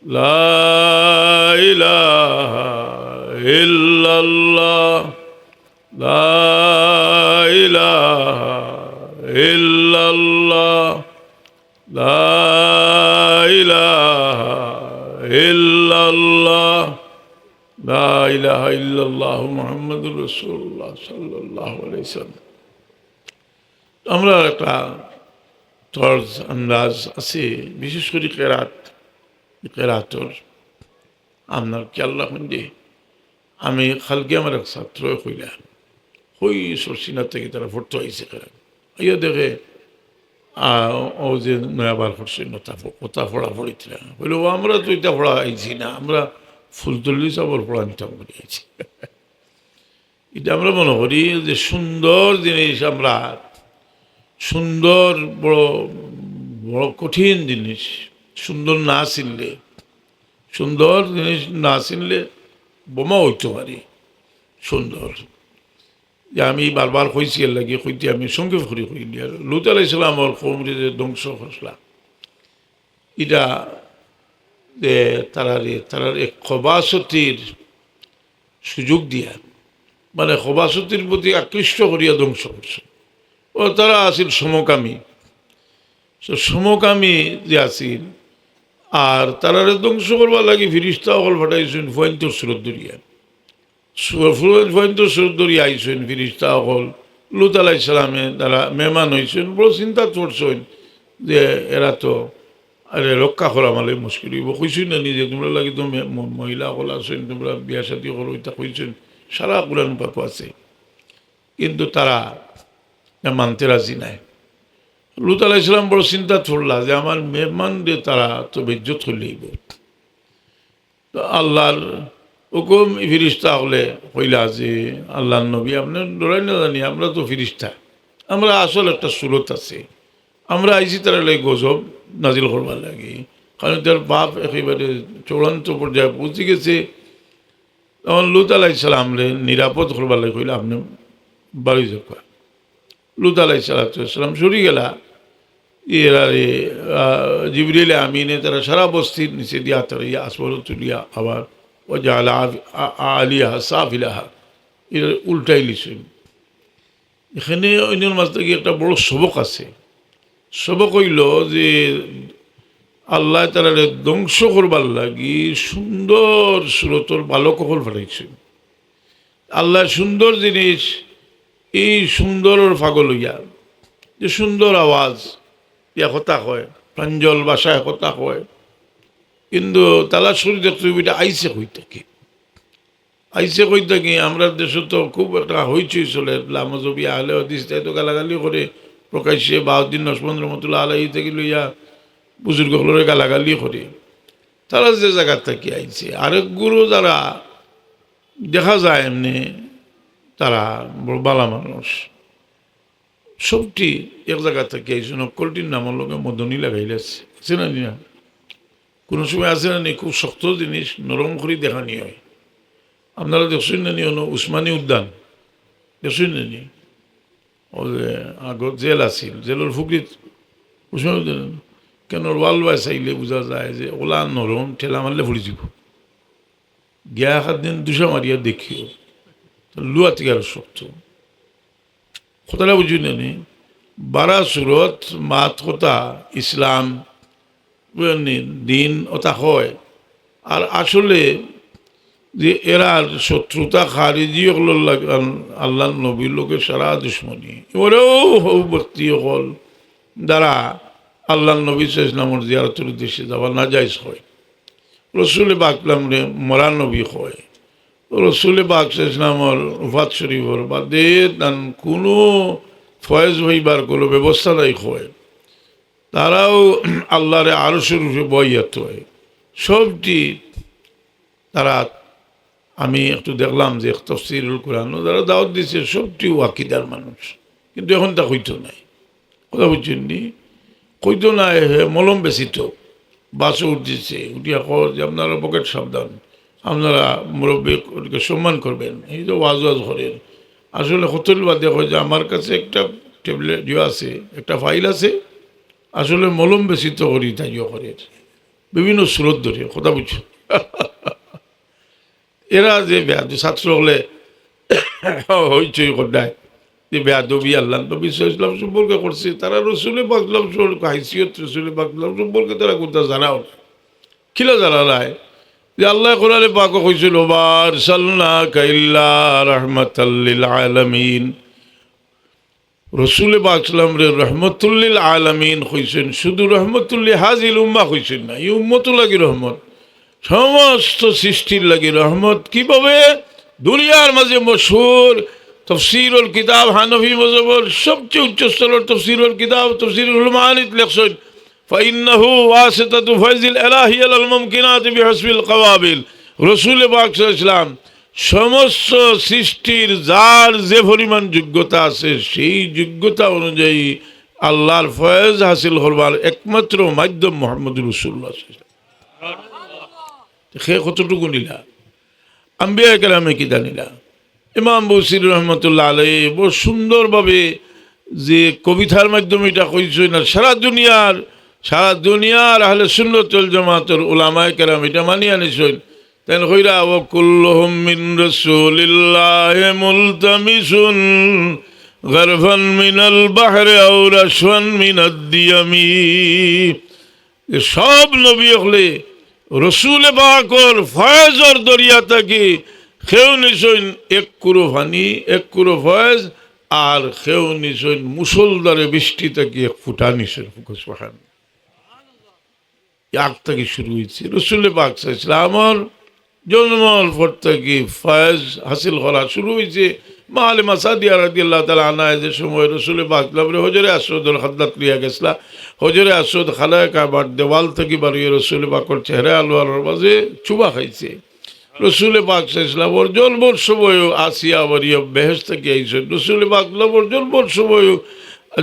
লা ইলাহা ইল্লাল্লাহ, লা ইলাহা ইল্লাল্লাহ, লা ইলাহা ইল্লাল্লাহ, লা ইলাহা ইল্লাল্লাহু মুহাম্মাদুর রাসূলুল্লাহ সাল্লাল্লাহু আলাইহি ওয়াসাল্লাম। আমরা একটা তর্জ আন্দাজ আছে, বিশেষ করে কেরাত, কেরাতর আপনার খেয়াল রাখুন যে আমি কালকে আমার এক ছাত্র কইলা, কই সরসিনা থেকে তারা পড়তে আইছে কেরাত, আইয়া দেখে, আহ, ও যে নয়া বার করছে, ওটা প-, ওটা পড়া পড়িত না। বলে, "ও আমরা তো এটা পড়া আইছি না, আমরা ফুলতলি সাবর পড়া নিতাম করে আইছি।" এটা আমরা মনে করি যে সুন্দর জিনিস, আমরা সুন্দর বড়, বড় কঠিন জিনিস, সুন্দর না চিনলে, সুন্দর জিনিস না চিনলে বোমা হইতে পারে সুন্দর। যে আমি বারবার কইছি, এর লাগি কইতে আমি সংক্ষেপ করি কইলি। আর লুত আলাইহিস সালামর কওমরে যে ধ্বংস করছিলা, এটা যে তারারে, তারার এক খবাসতির সুযোগ দিয়া, মানে খবাসতির প্রতি আকৃষ্ট করিয়া ধ্বংস করছে। ও তারা আছিল সমকামী, তো সমকামী যে আছিল, আর তারারে ধ্বংস করবার লাগি ফিরিস্তা অকল ফাটাইছইন ফুয়াইন্তর সুরত ধরিয়া। সুরত, ফুয়াইন্তর সুরত ধরিয়া আইছইন ফিরিস্তা অকল। লুত আলাইহিস সালামে তারা মেহমান হইছইন, বড় চিন্তাত পড়ছইন যে এরা তো আরে রক্ষা করা মানে মুশকিল হইব। কইছইন না নিজে, তোমরা লাগি তো মে-, ম-, মহিলা অকল আছইন, তোমরা বিয়া শাদী করো, এটা কইছইন, সারা কোরআন পাকো আছে। কিন্তু তারা মানতে রাজি নাই। লুত আলাইহিস সালাম বড় চিন্তাত পড়লা যে আমার মেহমানরে তারা তো বেইজ্জত করলে অইব। তো আল্লাহর হুকুম, ফিরিস্তা অকলে কইলা যে, "আল্লাহর নবী, আপনে ডরাইন না জানি, আমরা তো ফিরিস্তা, আমরা আসল একটা সুরত আছে, আমরা আইছি তারার লাগি গজব নাজিল করবার লাগি।" কারণ তার বাপ একেবারে চূড়ান্ত পর্যায়ে পৌঁছে গেছে। তখন লুত আলাইহিস সালামরে নিরাপদ করবার লাগি কইলা, "আপনে বাড়ি যাউক্কা।" লুত আলাইহিস সালাতু ওয়াস সালাম সরি গেলা। এরারে, আহ, জিবরিল আমিনে তারা সারা বস্তির নিচে দিয়া তারা ইয়া আসমানো তুলিয়া আবার ওয়াজাআলা আফ-, আ-, আ-, আলিয়াহা সাফিলাহা, এরা উল্টাই লিছইন। এখানে অইনর মাঝে থাকি একটা বড় সবক আছে। সবক অইল যে আল্লাহ তাআলারে ধ্বংস করবার লাগি সুন্দর সুরতর বালক অকল ফাটাইছইন। আল্লাহ সুন্দর জিনিস, এই সুন্দরর পাগল হইয়া, যে সুন্দর আওয়াজ দিয়া কথা কয়, প্রাঞ্জল ভাষায় কথা কয়, কিন্তু তালাশ করি দেখতে হইব এটা আইছে কই থাকি। আইছে কই থাকি? আমরা দেশো তো খুব একটা হইচই চলে, লামজবি আহলে হাদিস তাই তো গালাগালি করে প্রকাশ্যে, বাহাউদ্দিন নকশবন্দ রহমতুল্লাহ আলাইহি থাকি লইয়া বুজুর্গ অকলরে গালাগালি করে। তারা যে জায়গা থাকি আইছে, আরেক গুরু যারা দেখা যায় এমনি তারা বড় বালা মানুষ। সবটি এক জায়গা থাকি আইছইন, হক্কলটির নামর লগে মদনী লাগাইল আছে, আছে না নি না? কোনো সময় আছে না নি, খুব শক্ত জিনিস নরম করি দেখানি হয়। আপনারা দেখছইন না নি, অনো উসমানী উদ্যান দেখছইন না নি? ও যে আগত জেল আছিল, জেলর ফুকরিত উসমানী উদ্যান, কেন ওয়াল বায় চাইলে বুঝা যায় যে ওলা নরম, ঠেলা মারলে পড়ি যিবো। গিয়া একদিন দুষা মারিয়া দেখিও, তো লুয়া থাকি আরো শক্ত। কথাটা বুঝি না নি? বারা সুরত মাত কথা ইসলাম, বুঝলেন নি? দিন ওটা হয়। আর আসলে যে এরার শত্রুতা খারিজি অকলর লাগ-, আল-, আল্লাহর নবীর লগে সারা দুশমনি। এবারেও হউ ব্যক্তি অকল দ্বারা আল্লাহর নবী সাল্লাল্লাহু আলাইহি ওয়াসাল্লামর জিয়ারতর উদ্দেশ্যে যাওয়া নাজায়েজ হয়। রসুল পাক সাল্লামরে মরা নবী হয়। রসুল পাক সাল্লাল্লাহু আলাইহি ওয়াসাল্লামর ওফাত শরীফর বাদে তান কোনো ফয়েজ হইবার কোনো ব্যবস্থা নাই হয়। তারাও আল্লাহরে আরশের উপরে বইয়াত হয়। সবটি তারা, আমি একটু দেখলাম যে তফসিরুল কোরআন, যারা দাওয়াত দিছে সবটিও আকিদার মানুষ, কিন্তু এখন তা হইতো নাই। কথা বুঝছেন নি? কইতো নাই, হে মলম বেচিত, বাসও উঠতেছে, উঠিয়া কর যে আপনারা পকেট সাবধান, আপনারা মুরব্বীকে সম্মান করবেন, এই যে ওয়াজ ওয়াজ করেন। আসলে কতল বাদে কয় যে আমার কাছে একটা ট্যাবলেট ইয়ে আছে, একটা ফাইল আছে, আসলে মলম বেচিত করি তাইও করে বিভিন্ন সুরত ধরে। কথা বুঝছো? এরা যে বেয়াদব ছাত্র হলে হইচই করায়, যে বেয়াদবি আল্লাহ নবী সাল্লাল্লাহু আলাইহি ওয়াসাল্লাম সম্পর্কে করছে, তারা রসুল পাক সাল্লাল্লাহু আলাইহি ওয়াসাল্লাম হাইসিয়ত, রসুল পাক সাল্লাল্লাহু আলাইহি ওয়াসাল্লাম সম্পর্কে তারা কোনটা জানাও না। কিলা জানা নাই যে আল্লাহ কোরআনে পাকও কইছিল, "ওমা আরসালনাকা ইল্লা রাহমাতাল লিল আলামিন।" রসুল পাক সাল্লামরে রহমতুল্লিল আলামিন কইছেন, শুধু রহমতুল্লি হাজিল উম্মা কইছেন না, এই উম্মত লাগি রহমত, সমস্ত সৃষ্টির লাগি রহমত। কিভাবে? দুনিয়ার মাঝে মশহুর তফসিরুল কিতাব, হানাফি মজহবর সবচেয়ে উচ্চ স্তরের তফসিরুল কিতাব, তফসিরুল মাআনিত লেখছেন, "ফাইন্নাহু ওয়াসিতাতু ফাইজিল ইলাহি আলাল মুমকিনাতি বিহাসবিল কাওয়াবিল।" রসুল পাক সাল্লাল্লাহু আলাইহি ওয়াসাল্লাম সমস্ত সৃষ্টির যার যে পরিমাণ যোগ্যতা আছে, সেই যোগ্যতা অনুযায়ী আল্লাহর ফয়েজ হাসিল করবার একমাত্র মাধ্যম মোহাম্মদ রসুল্লাহ। সে কতটুকু নিলা, আম্বিয়া কেরামে কি জানিলা? ইমাম বুসির রহমতুল্লাহ আলাইহি বড় সুন্দরভাবে যে কবিতার মাধ্যমে এটা কইছে না, সারা দুনিয়ার, সারা দুনিয়ার আহলে সুন্নত ওয়াল জামাতর উলামায়ে কেরাম এটা মানিয়া নিছইন। তাইন কইরা, "ওয়া কুল্লুহুম মিন রাসূলিল্লাহি মুলতামিসুন গারফান মিনাল বাহরি আও রাশফান মিনাদ দিয়ামি।" যে সব নবী অকলে রসুল পাকর ফয়েজর দরিয়া থাকি কেউ নিছইন এক কুরো পানি, এক কুরো ফয়েজ, আর কেউ নিছইন মুষলধারে বৃষ্টি থাকি এক ফুটা নিছইন। সুবহান। আগ থাকি শুরু হইছে। রসুল পাক সাল্লাল্লাহু আলাইহি ওয়াসাল্লামর জন্মর পর থাকি ফয়েজ হাসিল করা শুরু হইছে। মা হালিমা সাদিয়া রাদিয়াল্লাহু তাআলা আনহা যে সময় রসুল পাক সাল্লাল্লাহু আলাইহি ওয়াসাল্লামরে হজরে আসওয়াদর খাদনাত লইয়া গেছলা, হজরে আসওয়াদ খানায়ে কাবার দেওয়াল থাকি বারইয়া রসুল পাকর চেহারা আনোয়ারর মাঝে চুমা খাইছে। রসুল পাক সাল্লাল্লাহু আলাইহি ওয়াসাল্লামর জন্মর সময়ও আসিয়া মরিয়ম বেহেশত থাকি আইছইন। রসুল পাক সাল্লাল্লাহু আলাইহি ওয়াসাল্লামর জন্মর সময়ও,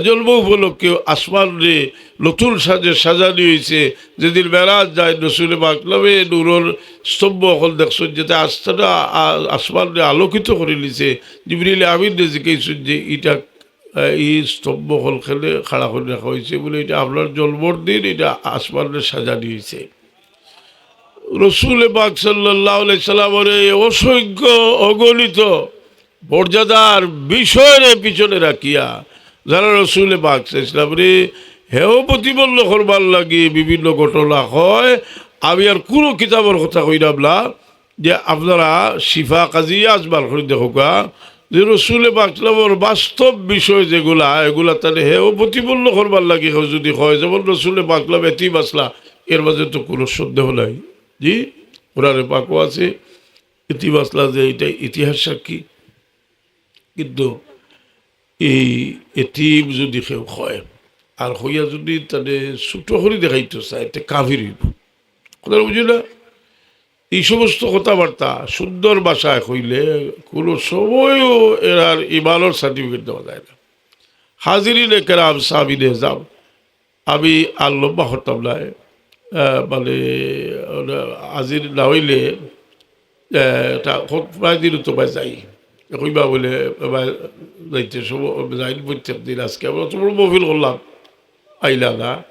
জন্ম উপলক্ষে আসমানরে নতুন সাজে সাজানি হইছে। যেদিন মেরাজ যায়, রসুল পাক সাল্লাল্লাহু আলাইহি ওয়াসাল্লামে নূরর স্তম্ভ অকল দেখছইন, যেটা আস্তাটা আ-, আসমানরে আলোকিত করি নিছে। জিবরিল আমিনরে জিকাইছইন যে, "ইটা, আহ, এই স্তম্ভ অকল কেনে খাড়া করি রাখা হইছে?" বলে, "এটা আপনার জন্মর দিন, এটা আসমানরে সাজানি হইছে।" রসুল পাক সাল্লাল্লাহু আলাইহি সাল্লামর এই অসংখ্য অগণিত মর্যাদার বিষয়রে পিছনে রাখিয়া যারা রসুল পাক সাল্লাল্লাহু আলাইহি সাল্লামরে হেয় প্রতিপন্ন করবার লাগি বিভিন্ন ঘটনা হয়, আমি আর কোনো কিতাবর কথা কইরাম না, যে আপনারা শিফা কাজিয়া আজমাল করি দেখউক্কা, যে রসুল পাক সাল্লাল্লাহু আলাইহি সাল্লামর বাস্তব বিষয় যেগুলা, এগুলা তাইন হেয় প্রতিপন্ন করবার লাগি কেউ যদি হয়, যেমন রসুল পাক সাল্লাল্লাহু আলাইহি সাল্লাম এতিম আছলা, এর মাঝে তো কোনো সন্দেহ নাই। জি, কোরআনে পাকও আছে, এতিম আছলা যে এটা ইতিহাস সাক্ষী। কিন্তু এই এতিম যদি কেউ হয়, আর হইয়া যদি তারে ছোট করি দেখাইতো চায়, তে কাফির হইব। কথা বুঝি না? এই সমস্ত কথাবার্তা সুন্দর ভাষায় কইলে কোনো সময়ও এরার ইমানর সার্টিফিকেট দেওয়া যায় না। হাজিরিনে কেরাম, সামিনে এজাম, আমি আর লম্বা করতাম না। আহ, মানে, ওরা হাজির না হইলে, আহ, এটা হোক, প্রায় দিন তো ভাই যাই। কইবা বলে, ভাই যাইতে সময়, যাই প্রত্যেক দিন। আজকে আমরা অত বড় মহফিল করলাম, আইলা না।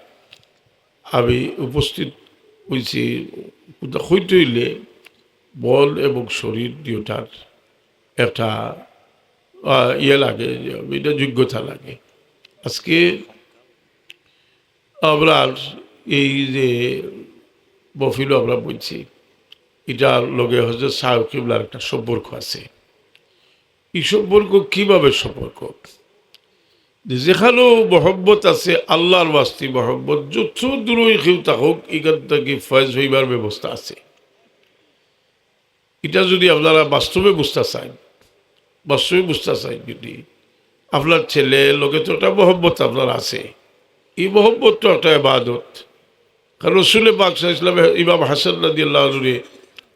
আমি উপস্থিত অইছি, কুনতা কইতে অইলে মন এবং শরীর দুইটার একটা, আহ, ইয়ে লাগে, এটা যোগ্যতা লাগে। আজকে আমরা এই যে মহফিলো আমরা বইছি, ইটার লগে হজরত সাহেব কিবলার একটা সম্পর্ক আছে। এই সম্পর্ক কিভাবে সম্পর্ক? যে যেখানেও মহব্বত আছে, আল্লাহর ওয়াস্তে মহব্বত, যত দূরই কেউ থাকুক, এখান থাকি ফয়েজ হইবার ব্যবস্থা আছে। এটা যদি আপনারা বাস্তবে বুঝতা চাইন, বাস্তবে বুঝতা চাইন, যদি আপনার ছেলে লগে তো একটা মহব্বত আপনার আছে, এই মহব্বত তো একটা ইবাদত। কারণ রসুলে পাক সাল্লাল্লাহু আলাইহি ওয়াসাল্লাম ইমাম হাসান রাদিয়াল্লাহু আনহুরে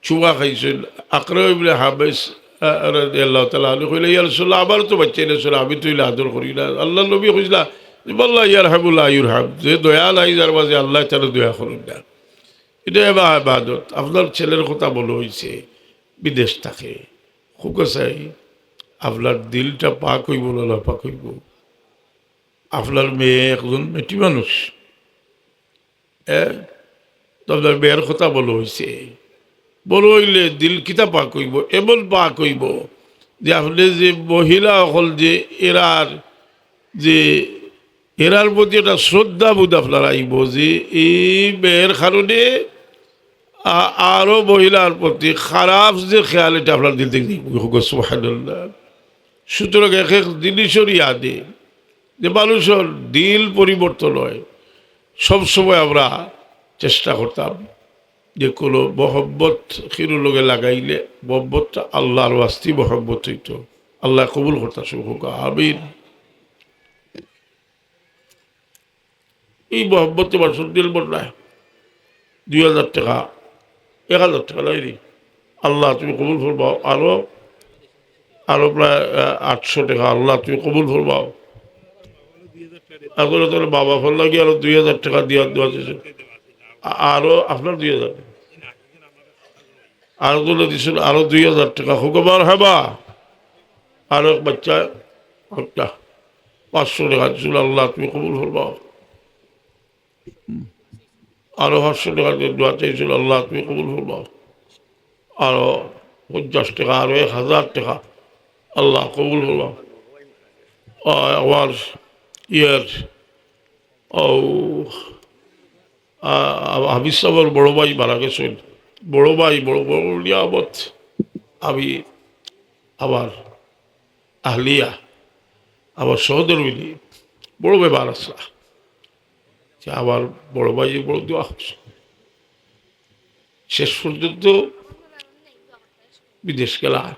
চুমা খাইছইন, আকরা ইবনে হাবিস, আহ, রাদিয়াল্লাহু তাআলা আনহু কইলা, "ইয়া রাসূলুল্লাহ, আমারও তো বাচ্চা নাই, রাসূল, আমি তো ইলা আদর করি না।" আল্লাহর নবী কইলা, "ইন্নাল্লাহা ইয়ারহামু লা ইউরহাম।" যে দয়া নাই যার মাঝে, আল্লাহ তাআলা দয়া করইন না। এটা এবার ইবাদত। আপনার ছেলের কথা বলা হইছে, বিদেশ থাকে, খুব চাই আপনার দিলটা পাক হইব না নাপাক হইব? আপনার মেয়ে একজন মেটি মানুষ, এ, তো আপনার মেয়ের কথা বলা হইছে, বড় হইলে দিল কিতা পাক হইব, এমন পাক হইব যে আপনি যে মহিলা অকল যে এরার যে এরার প্রতি একটা শ্রদ্ধাবোধ আপনার আইব যে এই মেয়ের কারণে আ-, আরো মহিলার প্রতি খারাপ যে খেয়াল, এটা আপনার দিল থেকে যাইব। সুবহানাল্লাহ। সুতরাং এক এক জিনিসের ইয়াদে যে মানুষের দিল পরিবর্তন হয়, সবসময় আমরা চেষ্টা করতাম যে কোনো মহব্বত কিরু লগে লাগাইলে মহব্বতটা আল্লাহর ওয়াস্তে মহব্বত হইতো। আল্লাহ কবুল করতা সুখ হোক, আমিন। এই মহব্বতে মানুষের দিল বদলায়। দুই হাজার টাকা, এক হাজার টাকা নাই নি? আল্লাহ তুমি কবুল ফরমাও। আরো, আরো প্রায়, আহ, আটশো টাকা, আল্লাহ তুমি কবুল ফরমাও। এখন তাহলে বাবা ফোন লাগিয়ে আরো দুই হাজার টাকা দিয়া দোয়া দিছে। আ-, আরো আপনার দুই হাজার। আরো তুলে দিছিল আরো দুই হাজার টাকা, হুকুমার হেবা। আরো এক বাচ্চা একটা পাঁচশো টাকা দিছিল, আল্লাহ তুমি কবুল ফরমাও। আরো পাঁচশো টাকা দিয়ে দোয়া চাইছিল, আল্লাহ তুমি কবুল ফরমাও। আরো পঞ্চাশ টাকা, আরো এক হাজার টাকা, আল্লাহ কবুল ফরমাও। আ-, আমার ইয়ের, ও, আ-, আ-, হাফিজ সাহেবের বড় ভাই মারা গেছেন। বড় ভাই, বড়, বড় নিয়ামত। আমি আমার আহলিয়া, আমার সহধর্মিনী, বড় বেমার আসলা। যে আমার বড় ভাই বড় দোয়া করছে। শেষ পর্যন্ত বিদেশ গেলা।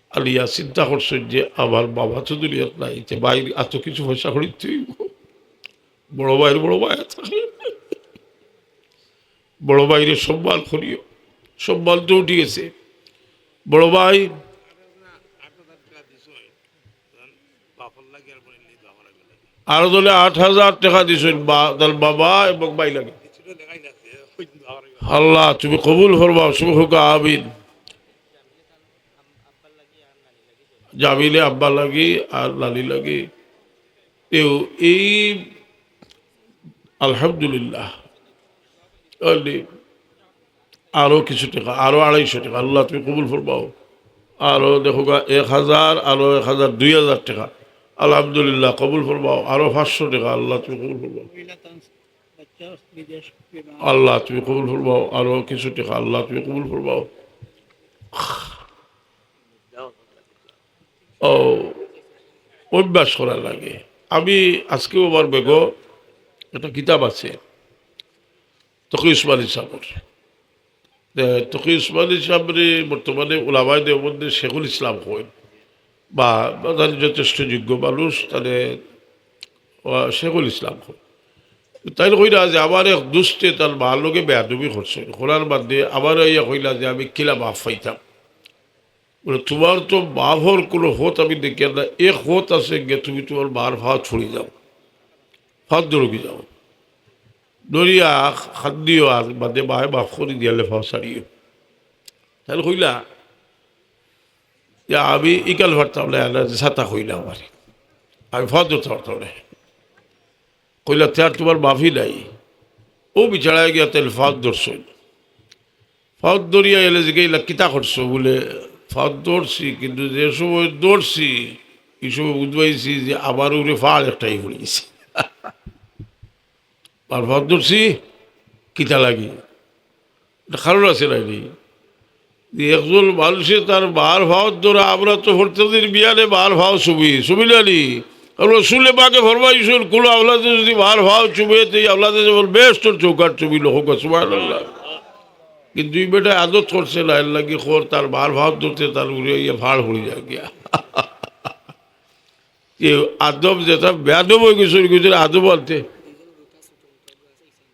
আলিয়া চিন্তা করছেন যে আমার বাবা তো দুনিয়াত নাই, যে ভাইর এত কিছু পয়সা করি তুই বড় ভাইর বড় ভাই থাকে। বড় ভাইরে সম্মান করিও, সম্মান তো উঠি গেছে। বড় ভাই আরো দলে আট হাজার টাকা দিছেন বা-, তার বাবা এবং ভাই লাগে। আল্লাহ তুমি কবুল ফরমাও, সুখ হোক, আমিন। জামিলে আব্বা লাগি আর লালি লাগি। এও এই আলহামদুলিল্লাহ। আলি, আরো কিছু টাকা, আরো আড়াইশো টাকা, আল্লাহ তুমি কবুল ফরমাও। আরো দেখো গা, এক হাজার, আরো এক হাজার, দুই হাজার টাকা, আলহামদুলিল্লাহ, কবুল ফরমাও। আরো পাঁচশো টাকা, আল্লাহ তুমি কবুল ফরমাও। আল্লাহ তুমি কবুল ফরমাও। আরো কিছু টাকা, আল্লাহ তুমি কবুল ফরমাও। ও, অভ্যাস করা লাগে। আমি আজকেও আমার বেগো একটা কিতাব আছে, তকি উসমানী সাহেবের। এ, তকি উসমানী সাহেবরে বর্তমানে উলামায়ে দেওবন্দে শেখুল ইসলাম কইন, বা, বা তাইন যথেষ্ট যোগ্য মানুষ, তাইন, আহ, শেখুল ইসলাম কইন। তাইন কইরা যে আমার এক দুস্তে তার মার লগে বেয়াদবি করছে, করার বাদে আমার ইয়া কইলা যে আমি কিলা মাফ পাইতাম। বলে, "তোমার তো মাফর কোনো হত আমি দেখি না, এক হত আছে গিয়া তুমি তোমার মার ফাও ছড়ি যাও, ফাও দরকি যাও, দরিয়া খান্দিও আর বাদে মায় মাফ করি দিয়ালে ফাও ছাড়িও।" তাইন কইলা যে আমি ইকাল পারতাম না, এলা যে ছাতা কইলা আমার, আমি ফাও ধরতে পারতাম না। কইলা, "তে আর তোমার মাফি নাই।" ও বিচারায় গিয়া তাইন ফাওত ধরছইন। ফাওত ধরিয়া এলে জিগাইলা, "কিতা করছো?" বুলে, "ফাওত ধরছি, কিন্তু যে সময় ধরছি, ই সময় বুঝবাইছি যে আমার উপরে ফাড় একটাই পড়িছে।" "বার ফাওত ধরছি, কিতা লাগি? ইটা কারণ আছে নানি?" যে একজন মানুষে তার বার ফাওত ধরা, আমরা তো প্রত্যেকদিন বিয়ানে বার ফাও চুমি, চুমি নানি? আর রসুলে পাকে ফরমাইছইন, "কুনু আওলাদে যুদি বার ফাও চুমে, তে ই আওলাদে যেমন বেহেস্তর চৌকাঠ চুমিলো।" কউক্কা সুবহানাল্লাহ। কিন্তু ই বেটায় আদত করছে না, এরলাগি খর তার বার ফাওত ধরতে তার উপরে ইয়া ফাড় পড়ি যায় গিয়া। যে আদব যেটা বেয়াদব অইগেছে, অইগেছে আদব আনতে।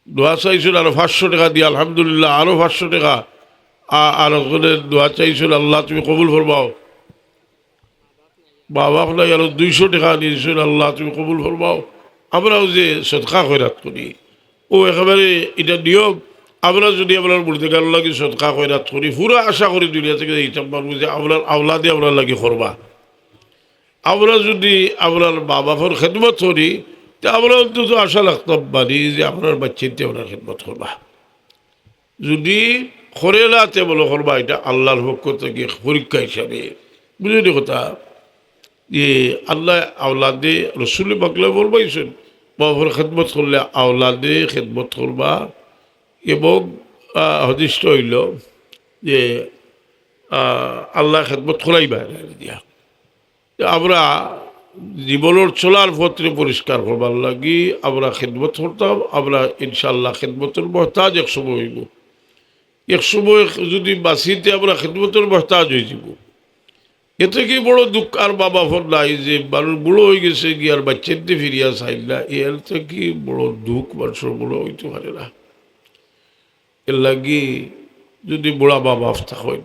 দোয়া চাইছইন আরো পাঁচশো টেকা দিয়া, আলহামদুলিল্লাহ, আরো পাঁচশো টেকা। আ-, আর একজনে দোয়া চাইছইন, "আল্লাহ, তুমি কবুল ফরমাও।" মা বাপ নাই, আরো দুইশো টেকা আনি দিছইন, "আল্লাহ, তুমি কবুল ফরমাও।" আমরাও যে সদকা খয়রাত করি, ও একেবারে ইটা নিয়ম। আমরা যুদি আমরার মুর্দেগানর লাগি সদকা খয়রাত করি, পুরা আশা করি দুনিয়া থাকি যাইতাম পারমু যে আমরার আওলাদে আমরার লাগি করবা। আমরা যুদি আমরার মা বাপর খেদমত করি, তে আমরা অন্তত আশা রাখতাম পারি যে আমরার বাইচ্চাইন্তে আমরার খেদমত করবা। যুদি করে না, তে মনো করবা ইটা আল্লাহর পক্ষ থাকি এক পরীক্ষা হিসাবে। বুঝছইন নি কথা? যে আল্লায় আওলাদে, রসুলে পাকে ফরমাইছইন, মা বাপর খেদমত করলে আওলাদে খেদমত করবা। এবং, আহ, হাদিসটা অইলো যে, আহ, আল্লায় খেদমত করাইবা এরারে দিয়া। তে আমরা জীবনর চলার পথরে পরিষ্কার করবার লাগি আমরা খেদমত করতাম, আমরা ইনশাআল্লাহ খেদমতর মহতাজ এক সময় অইবো। এক সময় যুদি বাঁচিতে আমরা খেদমতর মহতাজ অইযিবো। এর থাকি বড় দুঃখ আর মা বাপর নাই যে মানুষ বুড়া অইগেছে গিয়া আর বাইচ্চাইন্তে ফিরিয়া চাইন না, এর থাকি বড় দুঃখ মানুষর মনো অইতো পারে না। এরলাগি যুদি বুড়া মা বাপ থাকইন,